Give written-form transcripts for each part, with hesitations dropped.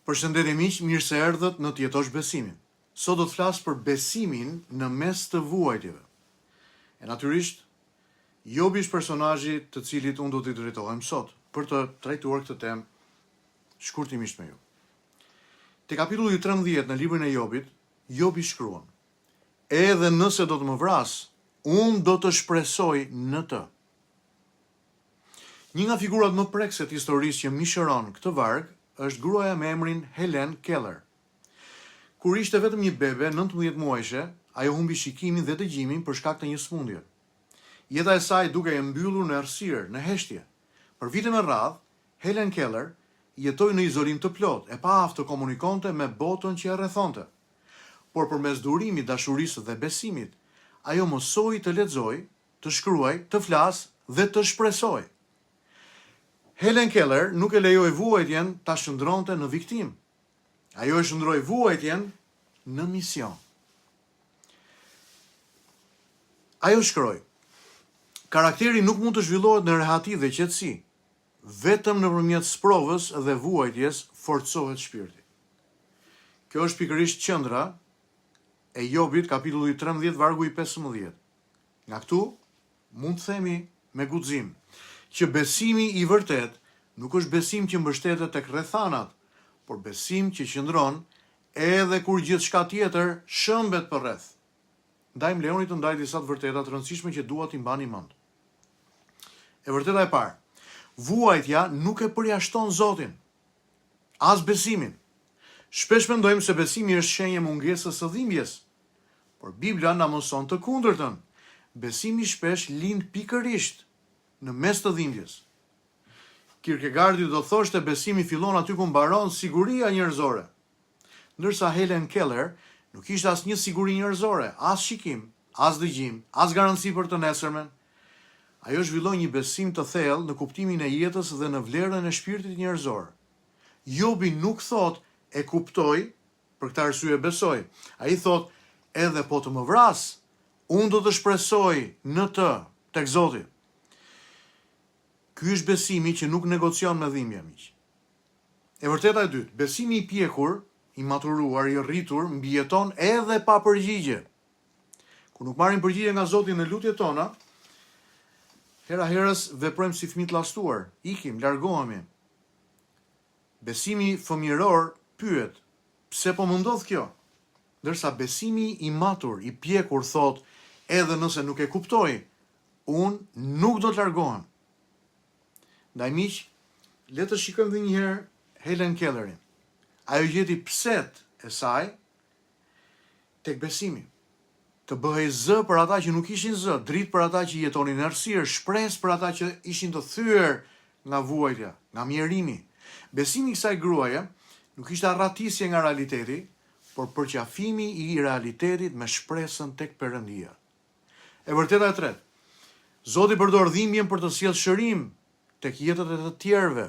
Përshëndetje miq, mirë se erdhët në Të jetosh besimin. Sot do të flas për besimin në mes të vuajtjeve. E natyrisht, Jobi është personazhi të cilit unë do t'i drejtohem sot, për të trajtuar këtë temë shkurtimisht me ju. Te kapitulli 13 në librin e Jobit, Jobi shkruan: Edhe nëse do të më vrasë, unë do të shpresoj në të. Një nga figurat më prekëse të historisë që mishëron këtë varg është gruaja me emrin Helen Keller. Kur ishte vetëm një bebe 19 muajshe, ajo humbi shikimin dhe dëgjimin për shkak të një sëmundje. Jeta e saj dukej e mbyllur në errësirë, në heshtje. Për vite me radhë, Helen Keller jetoi në izolim të plotë, e paaftë të komunikonte me botën që e rrethonte. Por përmes durimit, dashurisë dhe besimit, ajo mësoi të lexojë, të shkruajë, të flasë dhe të shpresojë. Helen Keller nuk e lejoi vuajtjen ta shndërronte në viktimë. Ajo e shndërroi vuajtjen në mision. Ajo shkroi, Karakteri nuk mund të zhvillohet në rehati dhe qetësi. Vetëm nëpërmjet sprovës dhe vuajtjes forcohet shpirti. Kjo është pikërisht qendra e Jobit, kapitulli 13, vargu i 15. Nga këtu, mund të themi me guxim, që besimi i vërtetë nuk është besim që mbështetet tek rrethanat, por besim që qëndron edhe kur gjithçka tjetër shembet përreth. Ndaj më lejoni të ndaj disa të vërteta të rëndësishme që dua t'i mbani mend. E vërteta e parë, vuajtja nuk e përjashton Zotin, as besimin. Shpesh mendojmë se besimi është shenjë e mungesës së dhimbjes, Por Bibla na mëson të kundërtën. Besimi shpesh lind pikërisht në mes të dhimbjes. Kierkegaardi do thoshte besimi fillon aty ku mbaron siguria njerëzore. Ndërsa Helen Keller nuk kishte asnjë siguri njerëzore, as shikim, as dëgjim, as garanci për të nesërmen. Ajo zhvilloi një besim të thellë në kuptimin e jetës dhe në vlerën e shpirtit njerëzor. Jobi nuk thotë e kuptoj Për këtë arsye besoj. Ai thotë, edhe po të më vrasë, unë do të shpresoj në të, tek Zoti. Ky është besimi që nuk negocion me dhimbje, miq. E vërteta e dytë, besimi i pjekur, i maturuar, i rritur, mbijeton edhe pa përgjigje. Kur nuk marrim përgjigje nga Zoti në lutjet tona, hera herës veprojmë si fëmijë të llastuar, ikim, largohemi. Besimi fëmijëror pyet, Pse po më ndodh kjo? Ndërsa besimi i matur, i pjekur thotë, Edhe nëse nuk e kuptoj, unë nuk do të largohem. Ndaj miq, le të shikojmë dhe një herë Helen Kellerin. Ajo gjeti pse-të e saj tek besimi. Të bëhej zë për ata që nuk kishin zë, dritë për ata që jetonin në errësirë, shpresë për ata që ishin të thyer nga vuajtja, nga mjerimi. Besimi i kësaj gruaje nuk ishte arratisje nga realiteti, por përqafimi i realitetit me shpresën tek Perëndia. E vërteta e tretë, Zoti përdor dhimbjen për të sjellë shërim tek jetët e të tjerëve.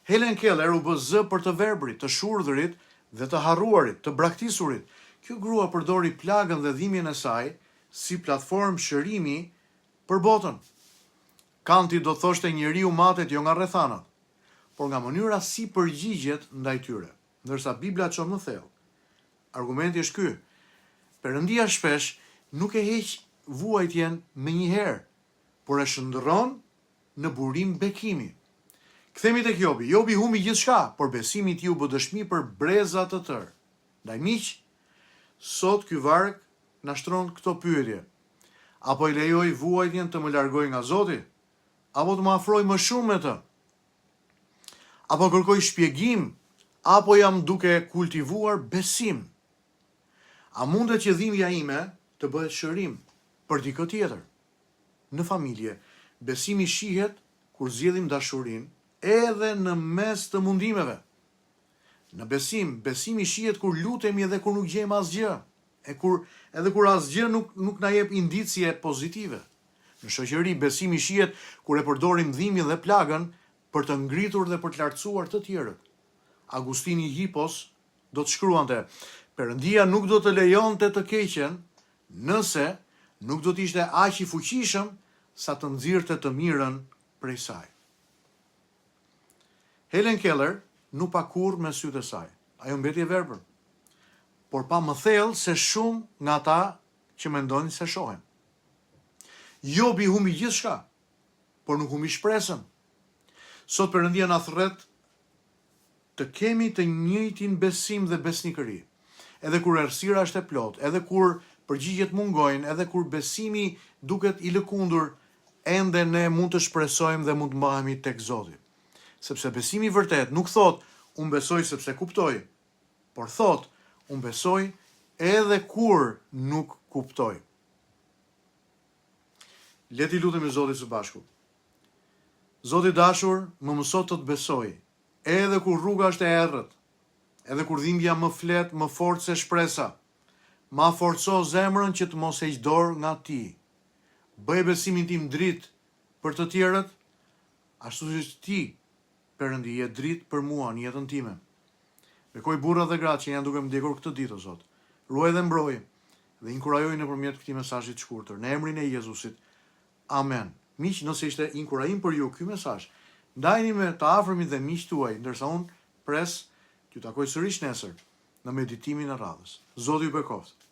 Helen Keller u bë zë për të verbrit, të shurdhërit dhe të harruarit, të braktisurit. Kjo grua përdori plagën dhe dhimbjen e saj si platformë shërimi për botën. Kanti do thoshte njeriu matet jo nga rrethanat, por nga mënyra si përgjigjet ndaj tyre, ndërsa Bibla çon më thellë. Argumenti është ky, Perëndia shpesh nuk e heq vuajtjen menjëherë, por e shndërron në burim bekimi. Kthehemi tek Jobi. Jobi humbi gjithçka, por besimi i tij u bë dëshmi për breza të tërë. Ndaj miq, sot ky varg na shtron këto pyetje. A po e lejoj vuajtjen të më largojë nga Zoti? Apo të më afrojë më shumë me të? A po kërkoj shpjegim apo jam duke kultivuar besim? A mundet që dhimbja ime të bëhet shërim për dikë tjetër? Në familje, besimi shihet kur zgjedhim dashurinë edhe në mes të mundimeve. Në besim, besimi shihet kur lutemi edhe kur nuk gjejmë asgjë, e kur edhe kur asgjë nuk nuk na jep indicie pozitive. Në shoqëri, besimi shihet kur e përdorim dhimbjen dhe plagën për të ngritur dhe për të lartësuar të tjerët. Agustini i Hipos do të shkruante, Perëndia nuk do të lejonte të keqen nëse nuk do të ishte aq i fuqishëm sa të nxirrte të mirën prej saj. Helen Keller nuk pa kurrë me sytë e saj. Ajo mbeti e verbër. Por pa më thellë se shumë nga ata që mendojnë se shohin. Jobi humbi gjithçka, por nuk humbi shpresën. Sot Perëndia na thërret të kemi të njëjtin besim dhe besnikëri. Edhe kur errësira është e plotë, edhe kur përgjigjet mungojnë, edhe kur besimi duket i lëkundur, ende ne mund të shpresojmë dhe mund të mbahemi tek Zoti. Sepse besimi i vërtetë nuk thotë unë besoj sepse kuptoj, por thotë unë besoj edhe kur nuk kuptoj. Le t'i lutemi Zotit së bashku. Zot i dashur, më mëso të të besoj, edhe kur rruga është e errët, edhe kur dhimbja më flet më fort se shpresa. Ma forco zemrën që të mos heq dorë nga ti. Bëje besimin tim dritë për të tjerët, ashtu siç ti, Perëndi, je dritë për mua në jetën time. Bekoji burrat dhe gratë që janë duke më ndjekur këtë ditë, o Zot. Ruaj dhe mbroji dhe inkurajoji nëpërmjet këtij mesazhi të shkurtër. Në emrin e Jezusit. Amen. Miq, nëse ishte inkurajim për ju ky mesazh, ndajeni me të afërmit dhe miqtë tuaj, ndërsa unë pres t'ju takoj sërish nesër në meditimin e radhës. Zoti ju bekoftë.